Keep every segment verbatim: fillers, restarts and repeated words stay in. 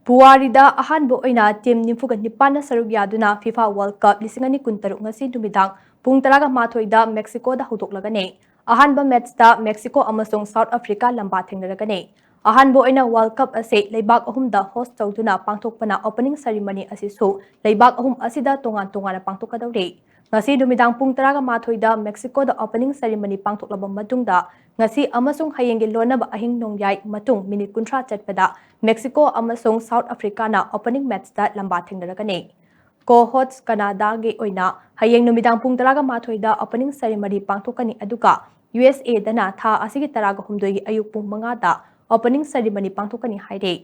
ꯄꯨꯋꯥꯔꯤꯗ ꯑꯍꯥꯟꯕ ꯑꯣꯏꯅ ꯇꯤꯝ ꯅꯤꯐꯨꯒ ꯅꯤꯄꯥꯟꯅ ꯁꯔꯨꯛ ꯌꯥꯗꯨꯅ FIFA World Cup ꯂꯤꯁꯤꯡ ꯑꯅꯤ ꯀꯨꯟꯇꯔꯨꯛ ꯉꯁꯤ ꯅꯨꯃꯤꯗꯥꯡ ꯄꯨꯡ ꯇꯔꯥꯒ ꯃꯥꯊꯣꯏꯗ ꯃꯦꯛꯁꯤꯀꯣꯗ ꯍꯧꯗꯣꯛꯂꯒꯅꯤ꯫ ꯑꯍꯥꯟꯕ ꯃꯦꯠꯆꯇ ꯃꯦꯛꯁꯤꯀꯣ ꯑꯃꯁꯨꯡ ꯁꯥꯎꯠ ꯑꯐ꯭ꯔꯤꯀꯥ ꯂꯝꯕꯥ ꯊꯦꯡꯅꯔꯒꯅꯤ꯫ ꯑꯍꯥꯟꯕ ꯑꯣꯏꯅ ꯋꯥꯔꯜꯗ ꯀꯞ ꯑꯁꯤ ꯂꯩꯕꯥꯛ ꯑꯍꯨꯝꯗ ꯍꯣꯁ ꯇꯧꯗꯨꯅ ꯄꯥꯡꯊꯣꯛꯄꯅ ꯑꯣꯄꯅꯤꯡ ꯁꯦꯔꯤꯃꯅꯤ ꯑꯁꯤꯁꯨ ꯂꯩꯕꯥꯛ ꯑꯍꯨꯝ ꯑꯁꯤꯗ ꯇꯣꯉꯥꯟ ꯇꯣꯉꯥꯟꯅ ꯄꯥꯡꯊꯣꯛꯀꯗꯧꯔꯤ꯫ ꯉꯁꯤ ꯅꯨꯃꯤꯗꯥꯡ ꯄꯨꯡ ꯇꯔꯥꯒ ꯃꯥꯊꯣꯏꯗ ꯃꯦꯛꯁꯤꯀꯣꯗ ꯑꯣꯄꯅꯤꯡ ꯁꯦꯔꯤꯃꯅꯤ ꯄꯥꯡꯊꯣꯛꯂꯕ ꯃꯇꯨꯡꯗ, ꯉꯁꯤ ꯑꯃꯁꯨꯡ ꯍꯌꯦꯡꯒꯤ ꯂꯣꯟꯅꯕ ꯑꯍꯤꯡ ꯅꯣꯡꯌꯥꯏ ꯃꯇꯨꯡ ꯃꯤꯅꯤꯠ ꯀꯨꯟꯊ꯭ꯔꯥ ꯆꯠꯄꯗ ꯃꯦꯛꯁꯤꯀꯣ ꯑꯃꯁꯨꯡ ꯁꯥꯎꯠ ꯑꯐ꯭ꯔꯤꯀꯥꯅ ꯑꯣꯄꯅꯤꯡ ꯃꯦꯠꯆꯇ ꯂꯝꯕꯥ ꯊꯦꯡꯅꯔꯒꯅꯤ꯫ ꯀꯣ ꯍꯣꯁ ꯀꯅꯥꯗꯥꯒꯤ ꯑꯣꯏꯅ ꯍꯌꯦꯡ ꯅꯨꯃꯤꯗꯥꯡ ꯄꯨꯡ ꯇꯔꯥꯒ ꯃꯥꯊꯣꯏꯗ ꯑꯣꯄꯅꯤꯡ ꯁꯦꯔꯤꯃꯅꯤ ꯄꯥꯡꯊꯣꯛꯀꯅꯤ, ꯑꯗꯨꯒ ꯌꯨ ꯑꯦꯁ ꯑꯦꯗꯅ ꯊꯥ ꯑꯁꯤꯒꯤ ꯇꯔꯥꯒ ꯍꯨꯝꯗꯣꯏꯒꯤ ꯑꯌꯨꯛ ꯄꯨꯡ ꯃꯉꯥꯗ ꯑꯣꯄꯅꯤꯡ ꯁꯦꯔꯤꯃꯅꯤ ꯄꯥꯡꯊꯣꯛꯀꯅꯤ ꯍꯥꯏꯔꯤ꯫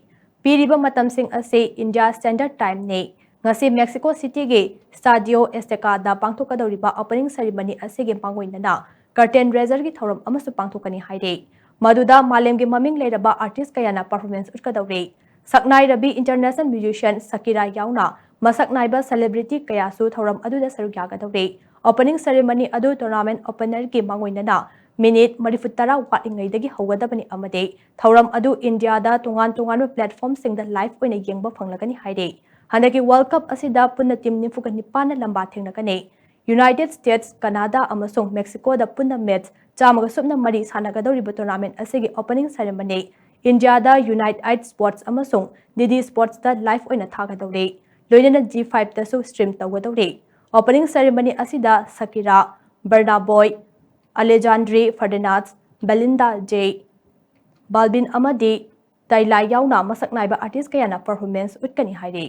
ꯄꯤꯔꯤꯕ ꯃꯇꯝꯁꯤꯡ ꯑꯁꯤ ꯏꯟꯗꯤꯌꯥ ꯁ꯭ꯇꯦꯟꯗꯔꯗ ꯇꯥꯏꯝꯅꯤ꯫ ꯉꯁꯤ ꯃꯦꯛꯁꯤꯀꯣ ꯁꯤꯇꯤꯒꯤ ꯁ꯭ꯇꯥꯗꯤꯑꯣ ꯑꯦꯁꯇꯦꯀꯥꯗ ꯄꯥꯡꯊꯣꯛꯀꯗꯧꯔꯤꯕ ꯑꯣꯄꯅꯤꯡ ꯁꯦꯔꯤꯃꯅꯤ ꯑꯁꯤꯒꯤ ꯃꯥꯡꯑꯣꯏꯅꯅ ꯀꯔꯇꯦꯟ ꯔꯦꯖꯔꯒꯤ ꯊꯧꯔꯝ ꯑꯃꯁꯨ ꯄꯥꯡꯊꯣꯛꯀꯅꯤ ꯍꯥꯏꯔꯤ꯫ ꯃꯗꯨꯗ ꯃꯥꯂꯦꯝꯒꯤ ꯃꯃꯤꯡ ꯂꯩꯔꯕ ꯑꯥꯔꯇꯤꯁ ꯀꯌꯥꯅ ꯄꯔꯐꯣꯔꯃꯦꯟꯁ ꯎꯠꯀꯗꯧꯔꯤ꯫ ꯁꯛꯅꯥꯏꯔꯕꯤ ꯏꯟꯇꯔꯅꯦꯁꯅꯦꯜ ꯃ꯭ꯌꯨꯖꯤꯁꯤꯌꯥꯟ ꯁꯀꯤꯔꯥ ꯌꯥꯎꯅ ꯃꯁꯛ ꯅꯥꯏꯕ ꯁꯦꯂꯦꯕ꯭ꯔꯤꯇꯤ ꯀꯌꯥꯁꯨ ꯊꯧꯔꯝ ꯑꯗꯨꯗ ꯁꯔꯨꯛ ꯌꯥꯒꯗꯧꯔꯤ꯫ ꯑꯣꯄꯅꯤꯡ ꯁꯦꯔꯤꯃꯅꯤ ꯑꯗꯨ ꯇꯣꯔꯅꯥꯃꯦꯟꯠ ꯑꯣꯄꯅꯔꯒꯤ ꯃꯥꯡꯑꯣꯏꯅꯅ ꯃꯤꯅꯤꯠ ꯃꯔꯤꯐꯨ ꯇꯔꯥ ꯋꯥꯠꯂꯤꯉꯩꯗꯒꯤ ꯍꯧꯒꯗꯕꯅꯤ ꯑꯃꯗꯤ ꯊꯧꯔꯝ ꯑꯗꯨ ꯏꯟꯗꯤꯌꯥꯗ ꯇꯣꯉꯥꯟ ꯇꯣꯉꯥꯟꯕ ꯄ꯭ꯂꯦꯠꯐꯣꯔꯝꯁꯤꯡꯗ ꯂꯥꯏꯚ ꯑꯣꯏꯅ ꯌꯦꯡꯕ ꯐꯪꯂꯒꯅꯤ ꯍꯥꯏꯔꯤ꯫ ꯍꯟꯗꯛꯀꯤ ꯋꯥꯔꯜꯗ ꯀꯞ ꯑꯁꯤꯗ ꯄꯨꯟꯅ ꯇꯤꯝ ꯅꯤꯐꯨꯒ ꯅꯤꯄꯥꯟꯅ ꯂꯝꯕꯥ ꯊꯦꯡꯅꯒꯅꯤ꯫ ꯌꯨꯅꯥꯏꯇꯦꯗ ꯁ꯭ꯇꯦꯠꯁ, ꯀꯅꯥꯗꯥ ꯑꯃꯁꯨꯡ ꯃꯦꯛꯁꯤꯀꯣꯗ ꯄꯨꯟꯅ ꯃꯦꯠꯆ ꯆꯥꯝꯃꯒ ꯁꯨꯞꯅ ꯃꯔꯤ ꯁꯥꯟꯅꯒꯗꯧꯔꯤꯕ ꯇꯣꯔꯅꯥꯃꯦꯟꯠ ꯑꯁꯤꯒꯤ ꯑꯣꯄꯅꯤꯡ ꯁꯦꯔꯦꯃꯅꯤ ꯏꯟꯗꯤꯌꯥꯗ ꯌꯨꯅꯥꯏꯠ ꯑꯥꯏꯠ ꯁ꯭ꯄꯣꯔꯠꯁ ꯑꯃꯁꯨꯡ ꯗꯤ ꯗꯤ ꯁ꯭ꯄꯣꯔꯠꯁꯇ ꯂꯥꯏꯚ ꯑꯣꯏꯅ ꯊꯥꯒꯗꯧꯔꯤ꯫ ꯂꯣꯏꯅꯅ ꯖꯤ ꯐꯥꯏꯚꯇꯁꯨ ꯁ꯭ꯇ꯭ꯔꯤꯝ ꯇꯧꯒꯗꯧꯔꯤ꯫ ꯑꯣꯄꯅꯤꯡ ꯁꯦꯔꯦꯃꯅꯤ ꯑꯁꯤꯗ ꯁꯀꯤꯔꯥ, ꯕꯔꯅꯥ ꯕꯣꯏ, ꯑꯂꯦꯖꯥꯟꯗ꯭ꯔꯤ ꯐꯔꯗꯤꯅꯥꯖ, ꯕꯦꯂꯤꯟꯗꯥ ꯖꯦ ꯕꯥꯜꯕꯤꯟ ꯑꯃꯗꯤ ꯇꯥꯏꯂꯥ ꯌꯥꯎꯅ ꯃꯁꯛ ꯅꯥꯏꯕ ꯑꯥꯔꯇꯤꯁ ꯀꯌꯥꯅ ꯄꯔꯐꯣꯔꯃꯦꯟꯁ ꯎꯠꯀꯅꯤ ꯍꯥꯏꯔꯤ꯫